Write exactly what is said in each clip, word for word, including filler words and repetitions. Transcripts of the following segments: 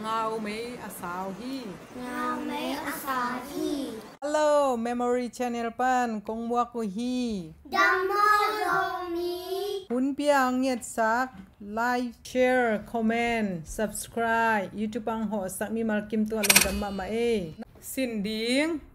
Ngaumei a sau hi. Ngaumei a sau hi. Hello, Memory Channel pan kong muak uh hi. Dam maw Zomi? Hun pia ang ngetsak, like, share, comment, subscribe, YouTube ang hawhsak mimal kim tungah lungdam mahmah ei. Sin ding.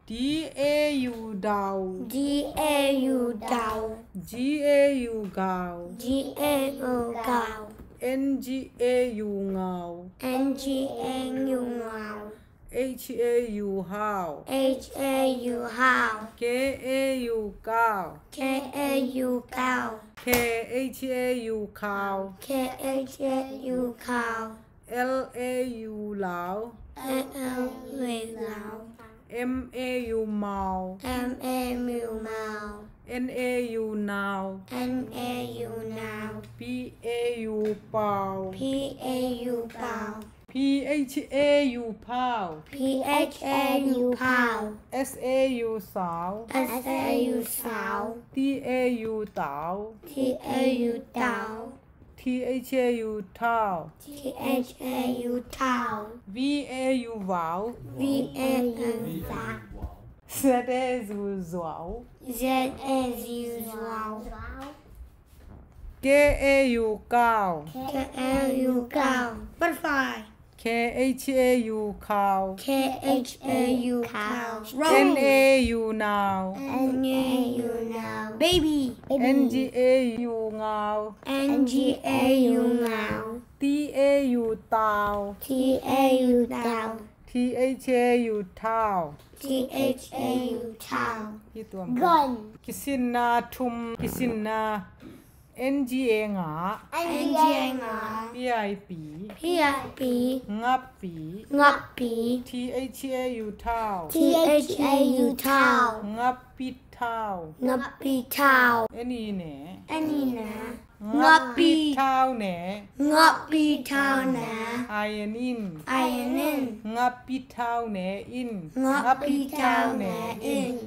D A U dau. D A U dau. G A U gau. G A U gau. N G A U ngau. N G A U ngau. H A U hau. H A U hau. K A U kau. K A U kau. K H A U kau. K H A U kau. L A U lau. L A U lau. M A U mau. M A U mau. N A U nau. N A U nau. P A U pau. P A U pau. P H A U pau. P H A U pau. S A U sau. S A U sau. T A U tau. T A U tau. T H A U tau. T H A U tau. V A U vau. V A U vau. Z A U zuau. Z A U zuau. K A U kau. K A U kau. Butterfly. K H A U kau. K H A U kau. N A U nau. N A U nau. Baby. N G A U ngau. N G A U ngau. T A U tau. T A U tau. T H A U tau. T H A U tau. Hi tuam. Gun. Kisinna thum, kisinna. N G A nga. N G A nga. P I P. P I P. Ngappi. Ngappi. T H A U tau. T H A U tau. Ngappi tau. Ngappi tau. N I ne. N I ne. Ngappi tau ne. Ngappi tau ne. I N in. I N in. Ngappi tau ne in. Ngappi tau ne in.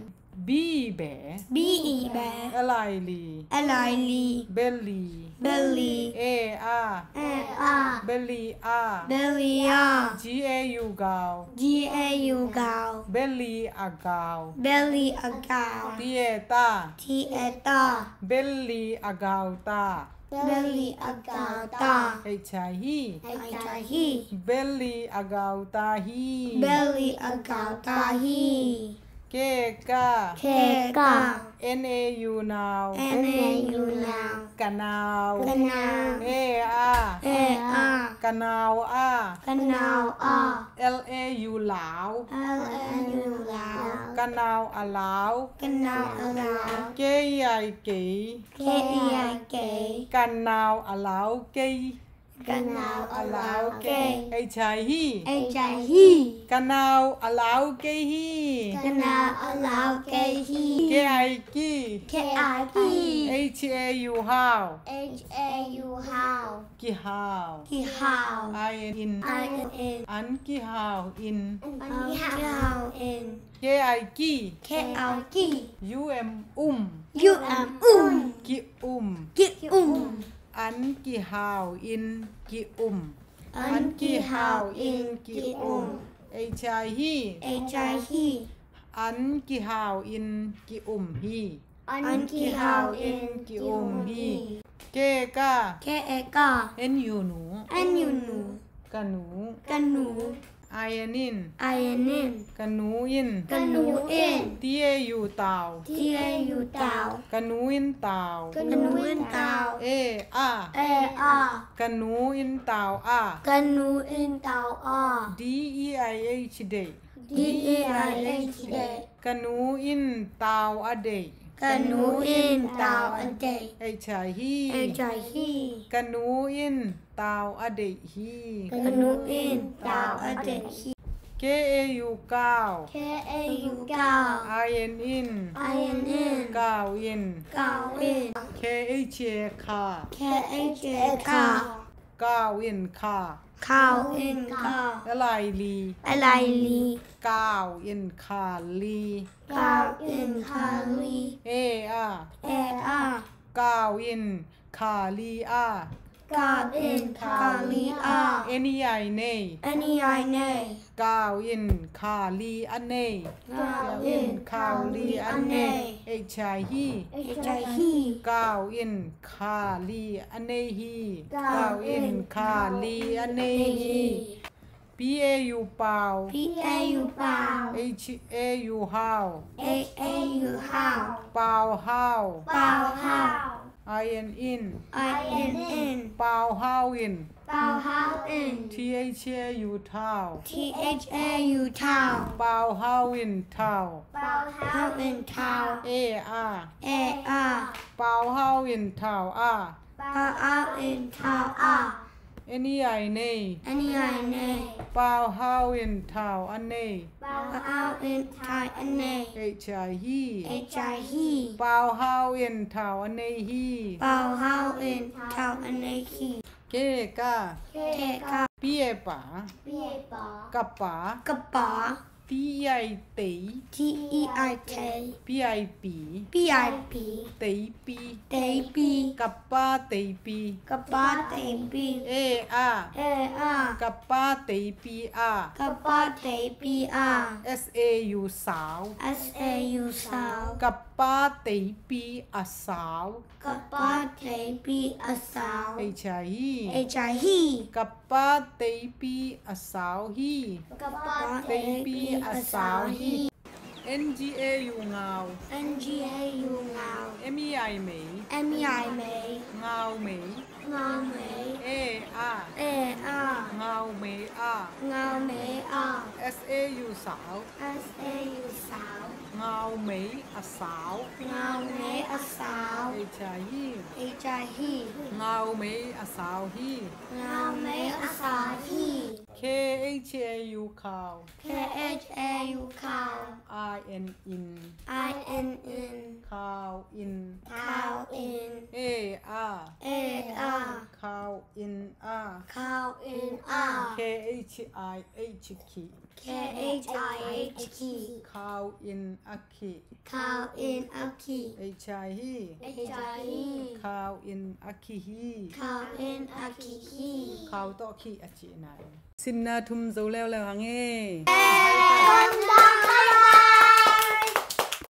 B I be. B I be. L I li. L I li. Belly. Belly. A a. A a. Belly a. Belly a. G A U gau. G A U gau. Belly a gau. Belly a gau. T A ta. T A ta. Belly a gau ta. Belly a gau ta. Ei chai hi. Ei chai hi. Belly a gau ta hi. Belly a gau ta hi. K ka. K ka. N A U nau. N A U nau. Ka nau. Ka nau. A a. A a. Ka nau a. Ka nau a. L A U lau. L A U lau. Ka nau a lau. Ka nau a lau. K I kei. K I kei. Ka nau a lau kei. Ka nau a lau kei. Ei chai hi. Ei chai hi. Ka nau a lau kei hi. Ka nau a lau kei hi. K I ki. K I ki. H A U hau. H A U hau. Kihau. Kihau. I N in. I N in. An kihau in. An kihau in. K I ki. K I ki. U M um. U M um. Ki um. Ki um. An kihau in ki um. An kihau in ki um. Ei chai hi. Ei chai hi. An kihau in ki um hi. An kihau in ki um hi. K ka. K ka. N U nu. N U nu. Ka nu. Ka nu. I N in. I N in. Ka nu in. Ka nu in. T A U tau. T A U tau. Ka nu in tau. Ka nu in tau. A a. A a. Ka nu in tau a. Ka nu in tau a. D E I H deih. D E I H deih. Ka nu in tau a deih. Ka nu in tau a deih. Ei chai hi. Ei chai hi. Ka nu in tau a deih hi. Ka nu in tau a deih hi. K A U kau. K A U kau. I N in. I N in. Kau in. Kau in. K H A kha. K H A kha. Kau in kha. Kau in kha. L I li. L I li. Kau in kha li. Kau in kha li. A a. A a. Kau in kha li a. Kau in khau li a. N E I nei. N E I nei. Kau in khau li a nei. Kau in khau li a nei. H I hi. H I hi. Kau in khau li a nei hi. Kau in khau li a nei hi. P A U pau. P A U pau. H A U hau. H A U hau. Pau hau. Pau hau. I N in. I N in. Pau hau in. Pau hau in. T H A U thau. T H A U thau. Pau hau in thau. Pau hau in thau. A a. A a. Pau hau in thau a. Pau hau in thau a. N E I nei. N E I nei. Pau hau in thau a nei. Pau hau in thau a nei. H I hi. H I hi. Pau hau in thau a nei hi. Pau hau in thau a nei hi. K ka. K ka. P A pa. P A pa. Ka pa. Ka pa. T E I tei. T E I tei. P I P. P I P. Teipi. Teipi. Ka pa teipi. Ka pa teipi. A a. A a. Ka pa teipi a. Ka pa teipi a. S A U sau. S A U sau. Ka pa teipi a sau. Ka pa teipi a sau. H I hi. H I hi. Ka pa teipi a sau hi. Ka pa teipi a sau hi. N G A U ngau. N G A U ngau. M E I mei. M E I mei. Ngau mei. Ngau mei. A a. A a. Ngau mei a. Ngau mei a. S A U sau. S A U sau. Ngau mei a sau. Ngau mei a sau. H I hi. H I hi. Ngau mei a sau hi. Ngau mei a sau hi. K H A U khau. K H A U khau. I N in. I N in. Khau in. Khau in. A a. A a. Khau in a. Khau in a. K H I H khih. K H I H khih. Khau in a khih. Khau in a khih. H I hi. H I hi. Khau in a khih hi. Khau in a khih hi. Khau tawh khih a cihna in. Sinna thum zo leuleu hang e.